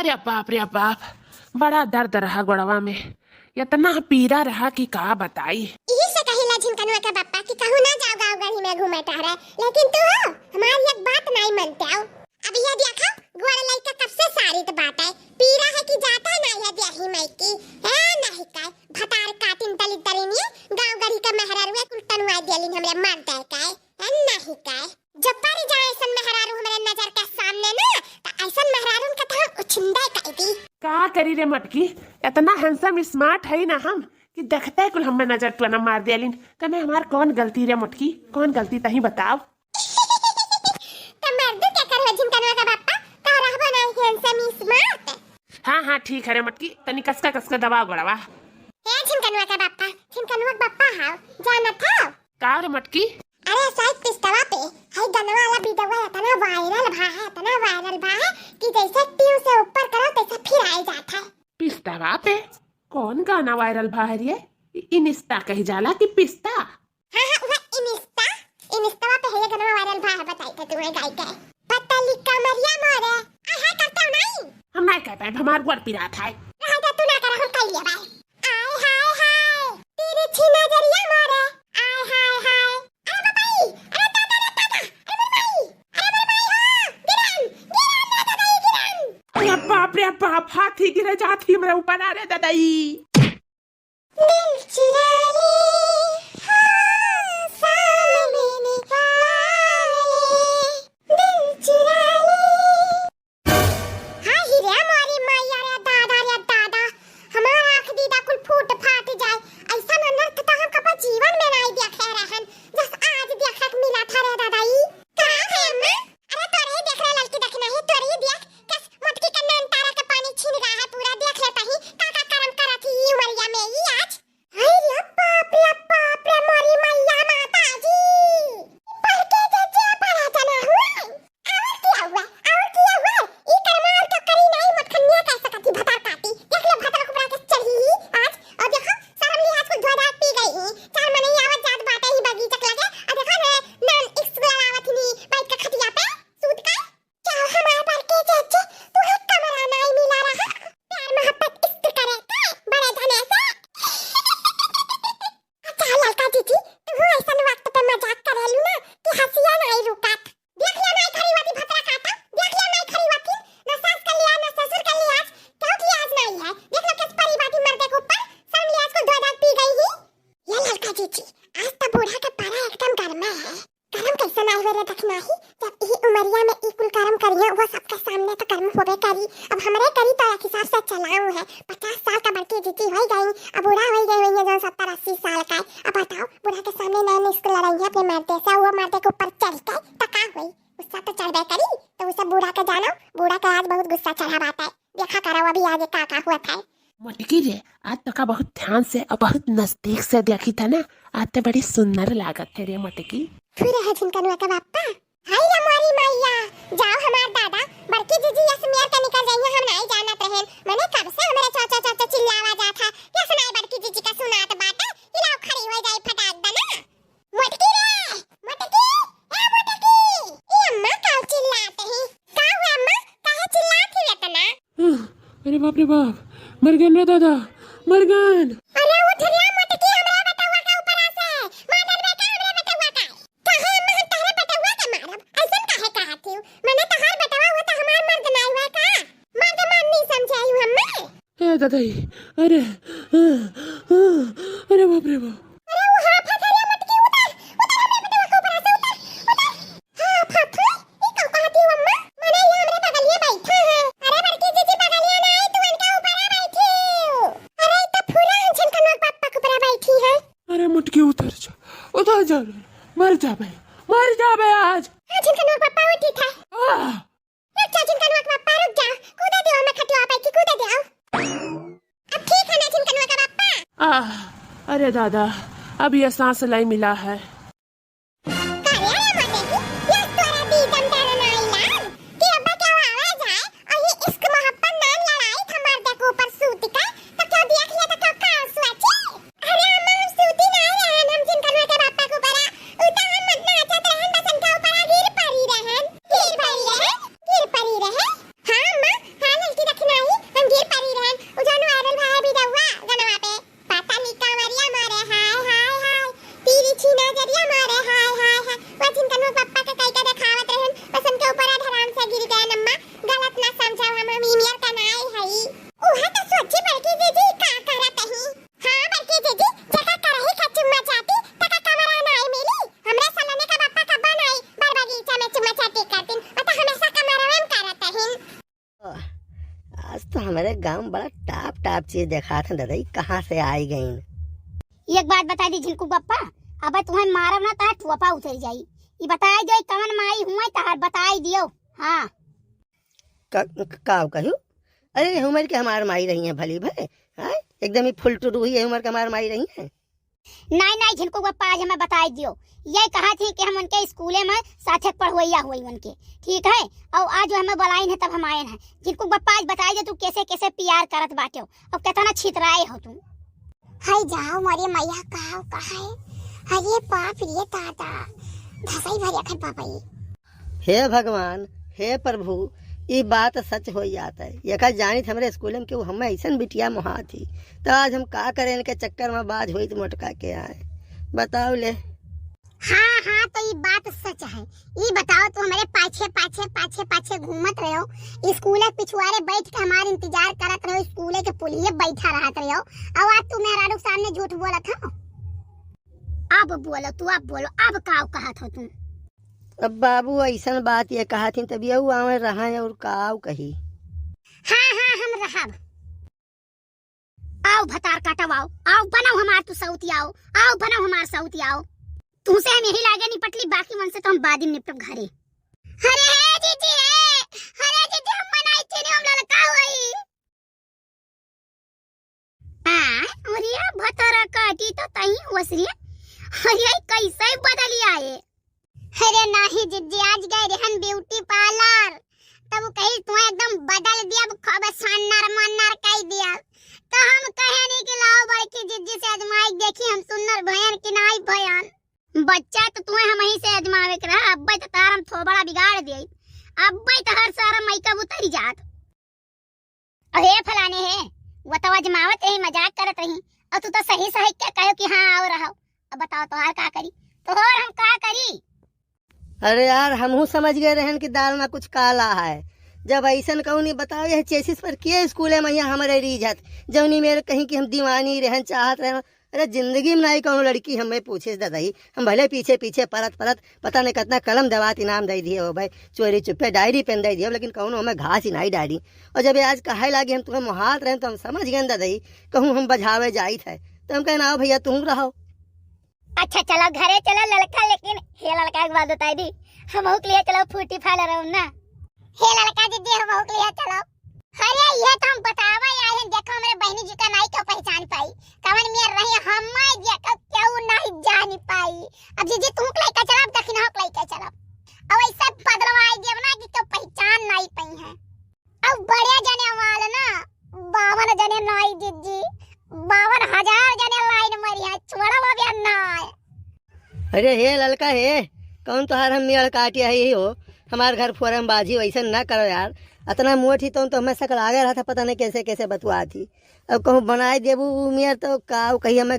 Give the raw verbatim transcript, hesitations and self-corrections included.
अरे बाप रे बाप, बड़ा दर्द रहा गोड़वा में, इतना पीरा रहा कि का बताई। इही से कहिला झिनकनुआ के बप्पा कि कहूँ ना जाओ गाँव गढ़ी में घूमे टहरे, लेकिन तू हो हमारी एक बात नहीं मनते हो। अब ये देखा, गोड़ लइका कब से सारित बाटे, पीरा है कि जाता नहीं है देही माई की। ए नहीं काय, भतार काटिन तली तरिनिए, गाँव गढ़ी के मेहरारुए कुल टनुआ देलिन हमरे मर्दे काय। ए नहीं काय, जब परी जाए ऐसन मेहरारू हमरे नजर के सामने ना, त ऐसन मेहरारून के त हम उछिंदे कर दी। का करी रे मोटकी, इतना handsome smart है ना हम कि देखते कुल हमें नजर टुना मार देलिन। तमे हमार कौन गलती रे मोटकी, कौन गलती तही बताओ। त मर्दू के करवा झिनकनुआ का बापा, का रहबो ना handsome smart। हाँ हाँ ठीक है रे मोटकी, तनी कसका कसका दबाओ गोड़वा। हे झिनकनुआ का बापा, झिनकनुआ का बापा हाव, जानत हाव? का रे मोटकी? अरे शायद पिस्तवा पे है गनवा वाला वीडियो इतना viral भा है, इतना viral भा है कि जैसे ट्यूब से ऊपर करो तैसे फिर आए जाता है। पिस्तवा पे? कौन गाना viral भा है रे? इ-, इनिस्ता कही जाला कि पिस्ता? हाँ हाँ, वह इनिस्ता, इनिस्ता पे है ये गाना viral भा है, बताई थे तुम्हें गाई के। पतली कमरिया मोरे, आय हाय करते हो नहीं? हम नहीं कर पाए, हमार गोड़ पिरात है। रह जा, तू ना कर, हम कर लिया भाई। आय हाय हाय, तेरे छीना जरिया मोरे, आय हाय हाय। अरे बाबाई, अरे दादा, अरे दादा, अरे मोर माई, अरे मोर माई हो, गिरन, गिरन रे दादा, गिरन। अरे बाप रे बाप, हाथी गिरे जात ही मेरे ऊपर, अरे दादाई। दिल चुरा ले, हाँ, सामने निकाल ले, दिल चुरा ले। हाँ, ही रे मोरी माई, अरे दादा, रे दादा, हमार आँख दीदा कुल फूट फाट जाए। ऐसा अनर्थ तो हम कबो जीवन में नहीं देखे रहन, जस आज देखे के मिला था रे दादा ई। का है अम्मा? अरे तोरे ही देख रहे ललकी, देखना ही तोरे ही देख, कस मोटकी के नैन तारा के पानी छीन गया है पूरा, देख लेता ही का का करम करत ही ई उमरिया में ई आज। हाय रे बाप रे बाप रे, मोरी मैया माता जी। पढ़ के जे जे पढ़ा जना हुआ। और किया हुआ, और किया हुआ? ई करमाल तो करी नहीं, मटखनिया कह सकती भतार काटी। देख ले भतार को बड़ा के चढ़ी ही आज। और देखो, शर्म लिहाज को धोधा पी गई ही। चार मनई आवत जात बाटे ही बगीचा के लगे। और देखो रे, नान इश्क लड़ावत ही नी, बैठ के खटिया पे, सूत के। क्या हमार बड़की जीजी, तुहे कमरा नाई मिला रहा? प्यार मोहब्बत इश्क करे के बड़े जने से। अच्छा ललका जीजी, तुहू ऐसन वक्त पे मजाक करेलू ना कि हंसिया नाई रुकत। देख लिया नाई खरी वाती भतरा काटा, देख लिया नाई खरी वाती, ना सास का लिया, ना ससुर का लिया, आज क्यों की आज नाई है। देख लो किस परी बाती मर्दे के ऊपर, शर्म लिहाज को धोधा पी गई ही। ये ललका जीजी, आज तो बूढ़ा के पारा एकदम गर्मा है। करम कैसे ना हुए रे दखनाही, जब ई उमरिया में ई कुल करम करिया, वो सबके सामने तो करम होबे करी। अब हमरे करी तो एक हिसाब से चलाऊ है, पचास साल का बड़की जीजी होई गई, अब बूढ़ा होई गई होई है जौन सत्तर अस्सी साल का है। अब बताओ, बूढ़ा के सामने नैन इश्क लड़ाई है अपने मर्दे से, वो मर्दे के ऊपर चढ़ के, तो का होई? गुस्सा तो चढ़बे करी, तो उसे बूढ़ा के जानो, बूढ़ा के आज बहुत गुस्सा चढ़ा बात है। देखा करो अभी आगे का का हुआ था। मोटकी रे, आज तोका बहुत ध्यान से और बहुत नजदीक से देखी था ना, आज तो बड़ी सुंदर लागत है रे मोटकी। फिर है झिनकनुआ का बापा। हाय रे मोरी मैया, जाओ हमार दादा, बड़की जीजी यस मेर के निकल जाइए, हम नहीं जानत रहेन। मने कब से हमारे चाचा चाचा चिल्लावा जात है, यस नाई बड़की जीजी का सुनात बाटे, कि लाओ खड़ी हो जाई फटाक दना। मोटकी रे, मोटकी, ए मोटकी, ए अम्मा काहे चिल्लात ही? का हुआ अम्मा, काहे चिल्लात ही इतना? अरे बाप रे बाप, मर गन रे दादा, मर गन। अरे उठ रे मोटकी, हमरा बेटवा के ऊपर से मार डलबे का हमरा बेटवा का? काहे अम्मा हम तहरे बेटवा के मारब? ऐसन काहे कहत हिउ? मने तहार बेटवा हुआ त हमार मर्द नाई हुआ का? मर्द मारनी समझे आयु हम्मे? ए दादाई, अरे, अरे बाप रे बाप। अरे वो हाथ है, अरे मोटकी उतर, उतर हमरे बेटवा के ऊपर से उतर, उतर। हाँ, फाफू, ई का कहती हो अम्मा? मने ये हमरे बगलिए बैठा है। अरे बड़की जीजी बगलिए ना आई, तू इनका ऊपर आ बैठी हो। अरे ई तो फूला है झिनकनवा के पापा के ऊपर बैठी है। अरे मोटकी उतर जा, उतर जा, मर जाबे, मर जाबे आज। हाँ, झिनकनवा के पापा उठी था। आह! रुक जा, झिनकनवा के पापा रुक जा, कूदे दियो हमें खटिया पे की कूदे दियो। अब ठीक है ना झिनकनवा के पापा? आह, अरे दादा, अब ये सांस लाई मिला है। का रे, अरे मते की, ये तोरा दी दम दे ना इलाज, कि अब्बा क्या आवाज आए, और ये इश्क मोहब्बत नाम लड़ाई था मर्द के ऊपर सूत के, तो क्यों देख लिया तो क्यों का सोची? अरे अम्मा, हम सूती नाई रहन, हम झिनकनवा के बापा के ऊपरा। उ तो हम मत नाचत रहन, बस उनका ऊपरा गिर पड़ी रहन। गिर पड़ी रहन? गिर पड़ी रहन? हाँ अम्मा, हाँ ललकी दखिनाई ई मेर का नाई हई। उहे तो सोची बड़की दीदी का करत ही। हाँ बड़की दीदी, जेका करही का चुम्मा चाटी, तका कमरा नाई मिली। हमरे सलोनी का बप्पा कब्बा नाई बड़ बगीचा में चुम्मा चाटी करतिन, उ तो हमेशा कमरा में करत हिन। आज तो हमरे गाँव में बड़ा top top चीज देखात हैं दादा, ई कहाँ से आई गईन? एक बात बताई दी झिनकू बप्पा, अब तुम्हें मारब ना तहार टोपा उतर जाई। ई बताई दो कवन माई हुए तहार, बताई दियो। हाँ। का, का, का कहियो? अरे, उमर के हमार माई रही हैं भली भे, हाँ? एकदम ही फुलटुरू ही है उमर के हमार माई रही हैं। नाई, नाई, झिनकू बप्पा, आज हमें बताई दियो। ये कहा थी कि हम उनके स्कूले में साथे पढ़वैया हुई उनके, ठीक है? और आज हमें बुलाइन है तब हम आयन है। झिनकू बप्पा, आज बताई दे तू कैसे, कैसे प्यार करत बाटे हो और कितना छितराए हो तू। हाय जाओ मोरे मैया, का, का है? अरे बाप रे दादा, धसाई भर अखन पापा ई। हे भगवान, हे प्रभु, ई बात सच हो जात है। एका जानित हमरे स्कूल में केहू हमें ऐसन बिटिया मोहात ही, तो आज हम का करें इनके चक्कर में बाज होइत मोटका के आए। बताओ ले। हाँ, हाँ, तो ई बात सच है। ई बताओ, तू हमरे पाछे, पाछे, पाछे, पाछे घूमत रहो, स्कूल के पिछुआरे बैठ के हमार इंतजार करत रहो, स्कूल के पुलिये बैठा रहत रहो, और आज तू मेहरारू के सामने झूठ बोलत हो। अब बोलो तू, अब बोलो, अब का कहत हो तू? अब बाबू ऐसन बात ये कहा थी, तब यहू आवे रहा है और का कही। हाँ, हाँ, हम रहब। आओ भतार काटब, आओ, आओ बनाओ हमार तू सौती, आओ, आओ बनाओ हमार सौती, आओ। तुमसे हम यही लागे निपटली, बाकी मन से तो हम बाद में निपटब घरे। अरे हे जीजी हे, अरे जीजी हम मनाई थी हम ललका होई। आ, अरे भतार काटी तो तही वसरिया, अरे कैसे बदली आए। अरे नाही जिज्जी, आज गए रहन ब्यूटी पार्लर, तब उ कही तुम्हें एकदम बदल दिया, खूब सन्नर मन्नर कई दिया। तो हम कहे नहीं कि लाओ बड़की जिज्जी से आजमाई देखी हम सुन्नर भयन कि नाई भयन। बच्चा तो तुम्हें हम ही से आजमावे के रहा, अब्बे तो तार हम थोबड़ा बिगाड़ दिए, अब्बे तो हर सारा मेकअप उतरी जात। अरे फलाने है, वो तो आजमावत रही, मजाक करत रही, और तू तो सही सही के कहो कि हाँ आओ रहो। अब बताओ तोहार का करी, तोहार हम का करी? अरे यार, हमहू समझ गए रहन कि दाल में कुछ काला है। जब ऐसन कहू नहीं बताओ, यह चेसिस पर के स्कूल में यहाँ हमारे रीझत, जौनी मेरे कहीं कि हम दीवानी रहन चाहत रहन। अरे जिंदगी में नहीं कहूँ लड़की हमें पूछे ददई, हम भले पीछे पीछे परत परत पता नहीं कितना कलम दवात इनाम दे दिए हो भाई, चोरी चुप्पे डायरी पेन दे दिए हो, लेकिन कहूँ हमें घास ही नहीं डाली। और जब ये आज कहे लागी हम तुम्हें मोहात रहे तो हम समझ गए ददई, कहूँ हम बजावे जाइत है तो हम कहना आओ भैया तुम रहो। अच्छा चलो घरे चलो ललका, लेकिन हे ललका एक बात बताई दी, हमहू के लिए चलो फ्रूटी फल रहो ना। हे ललका दीदी हमहू के लिए चलो। अरे ये तो हम बतावा आए हैं, देखो हमरे बहनी जी का नाई क्यों पहचान पाई, कवन मेर रही हमारे देखो क्यों नहीं जान पाई। अब दीदी तू के लेके चलो, अब दखिना के लेके चलो, अब ऐसे बदलवाई देव ना कि क्यों पहचान नहीं पाई है। अब बड़े जने वाले ना, बावन जने नाई दीदी, बावन हजार जने लाइन मरी है, छोड़ा बाबे नाई। अरे हे ललका हे, कौन तोहार हम मेड़ काटिया ही हो? हमार घर फोरम बाजी वैसे ना करो यार, अतना मोट ही तो, तो हमें सकल आगे रहा था, पता नहीं कैसे कैसे बतुआ थी। अब कहूँ बनाए देबू उ मेड़ तो का कही हमें